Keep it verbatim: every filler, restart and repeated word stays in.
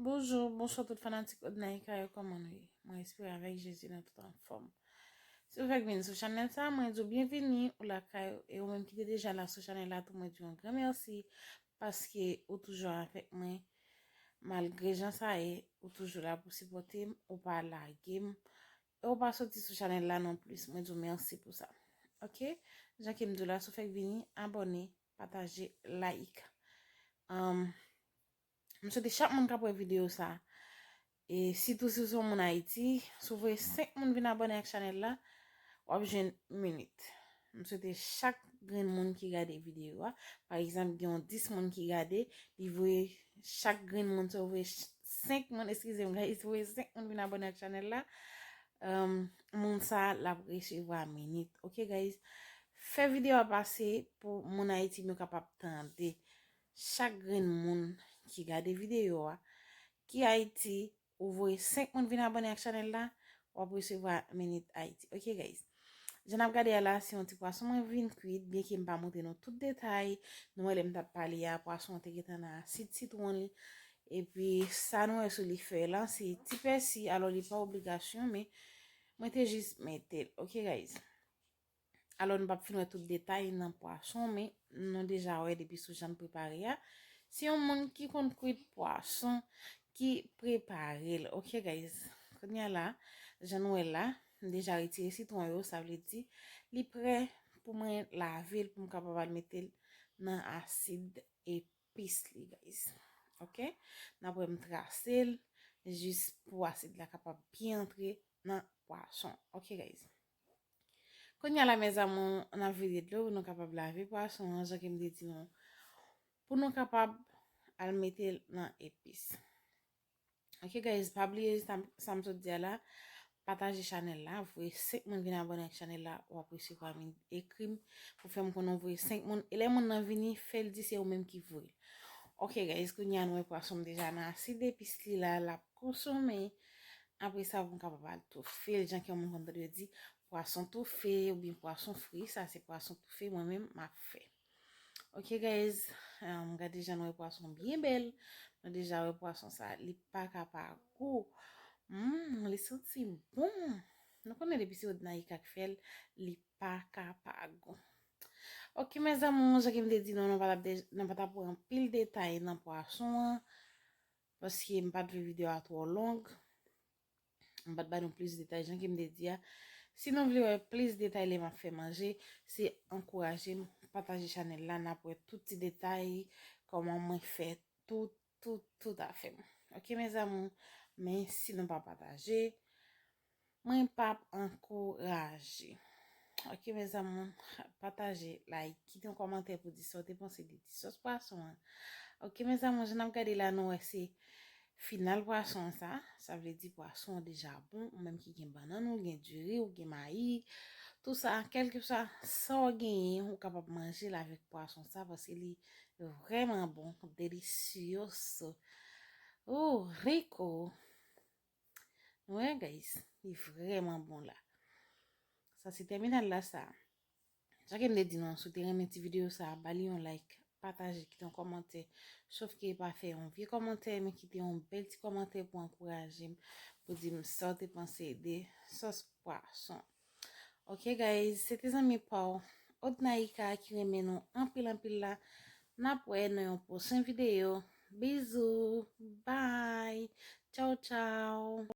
Bonjou, bonswa tout fanatik Odnaika yo, kòman nou ye? Mwen espere avèk Jezi nou tout anfòm. Si w fèk vin sou chanèl sa, mwen di w byenvini, ou lakay ou, e ou menm ki te deja la sou chanèl la tou, mwen di w yon gran mèsi, paske ou toujou avèk mwen, malgre jan sa ye, ou toujou la pou sipòte m, ou pa lage m, e ou pa soti sou chanèl la non plis, mwen di w mèsi pou sa. Ok? Jan ke m di w la, si w fèk vini, abòne, pataje, like. Um, M swete chak moun k ap wè videyo sa, e sitou si w se yon moun Ayiti, si w voye senk moun vin abòne ak chanèl la, w ap jwenn minit. M swete chak grenn moun ki gade videyo a, pa egzanp, gen yon dis moun ki gade, li voye chak grenn moun, si w voye ch- senk moun, eskize m, guys, si w voye senk moun vin abòne ak chanèl la, um, moun sa l ap resevwa minit. Ok, guys? Fè videyo a pase pou moun Ayiti m yo kapab tande. Chak grenn moun ki gade videyo a, ki Ayiti, ou voye senk moun vin abòne ak chanèl la, w ap resevwa minit Ayiti. Ok, guys? Jan n ap gade a la, se yon ti pwason mwen vin kwit, byenke m pa montre nou tout detay. Nou wè lè m t ap pale a, pwason an te gentan nan asid sitwon li. Epi sa nou wè sou li fèy lan, se ti pèsi, alò li pa obligasyon, men mwen te jis mete l. Ok, guys? Alò, nou p ap fin wè tout detay nan pwason, men nou deja wè depi sou jan l prepare a. Se yon moun ki konn kwit pwason ki prepare l. Ok, guys. Kounye a la, jan nou wè la, m deja retire sitwon yo, sa vle di li prè pou mwen lave l, pou m kapab al mete l nan asid epis li, guys. Ok? N ap wè m trase l, jis pou asid la kapab byen antre nan pwason. Ok, guys. Kounye a la, mes amours, n ap vide dlo pou nou kapab lave pwason an, jan ke m te di nou, pou nou kapab al mete l nan epis. Ok, guys, pa bliye sa, sa m sot di a la, pataje chanèl la, voye senk moun vin abòne ak chanèl la, w ap resevwa min-, ekri m pou fè m konnen w voye senk moun, e lè moun nan vini, fè l di se ou menm ki voye l. Ok, guys, kounye a nou wè pwason m deja nan asid epis li la, l ap konsome. Apre sa, pou m kapab al toufe l, jan ke yon moun konn tande yo di, pwason toufe oubyen pwason fri, sa se pwason toufe mwen menm m ap fè. Ok, guys, um, gade jan nou wè pwason byen bèl. Nou deja wè pwason sa, li pa ka pa gou. Hmm, li santi bon. Nou konnen depi se Odnaika k fè l, li pa ka pa gou. Ok, mes amours, jan ke m te di nou, nou pa t ap de-, nou pa t ap pran anpil detay nan pwason an, paske m pa t vle videyo a twò long. M pa t ba nou plis detay, jan ke m te di a. Si nou vle wè plis detay lè m ap fè manje, se ankouraje m, pataje chanèl la, n ap wè tout ti detay, kòman mwen fè tout, tout, tout afè m. Ok, mes amours, men si nou pa pataje, mwen p ap ankouraje. Ok, mes amours, pataje, like, kite yon kòmantè pou di sa w te panse de ti sòs pwason an. Ok, mes amours, jan n ap gade la, nou wè se final pwason an sa. Sa vle di pwason an deja bon, ou menm ki gen bannann ou, gen diri, ou gen mayi, tou sa, kèlkeswa sa w genyen, ou kapab manje l avèk pwason sa, paske li vrèman bon, delicioso. Oh, rico! Nou wè, guys, li vrèman bon la. Sa se tèminal la sa. Jan ke m te di nou, si w te renmen ti videyo sa, ba li yon like, pataje, kite yon kòmantè. Sòf ke pa fè yon vye kòmantè, men kite yon bèl ti kòmantè pou ankouraje m, pou di m sa w te panse de sòs pwason. Ok, guys, se te zanmi pa w, Odnaika, ki renmen nou anpil, anpil la. N ap wè nan yon pwochen videyo. Bizou, bye, tchaw, tchaw.